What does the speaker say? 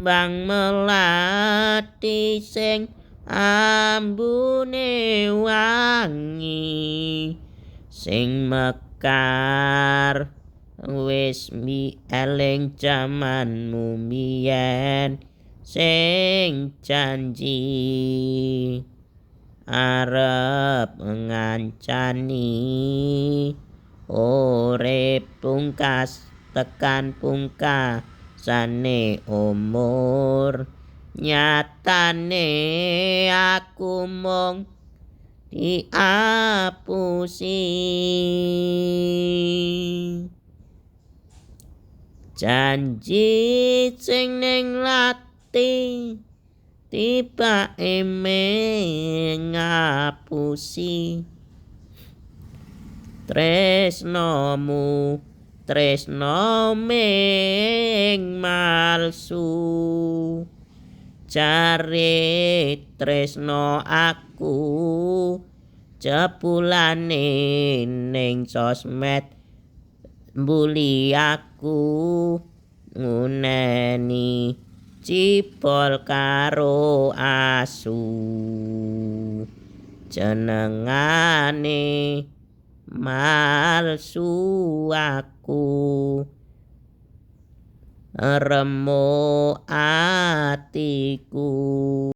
Kembang melati sing ambune wangi, sing mekar wis mi eling jamanmu mbiyen, sing janji arep ngancani urip pungkas tekan pungkasane umur. Nyatane aku mung diapusi. Janji sing ning lati tibake ngapusi. Tresnomu tresno ming malsu, jare tresno aku jebulane ning sosmed mbuli aku, nguneni cibol karo asu. Jenengane malsu aku, remuk atiku.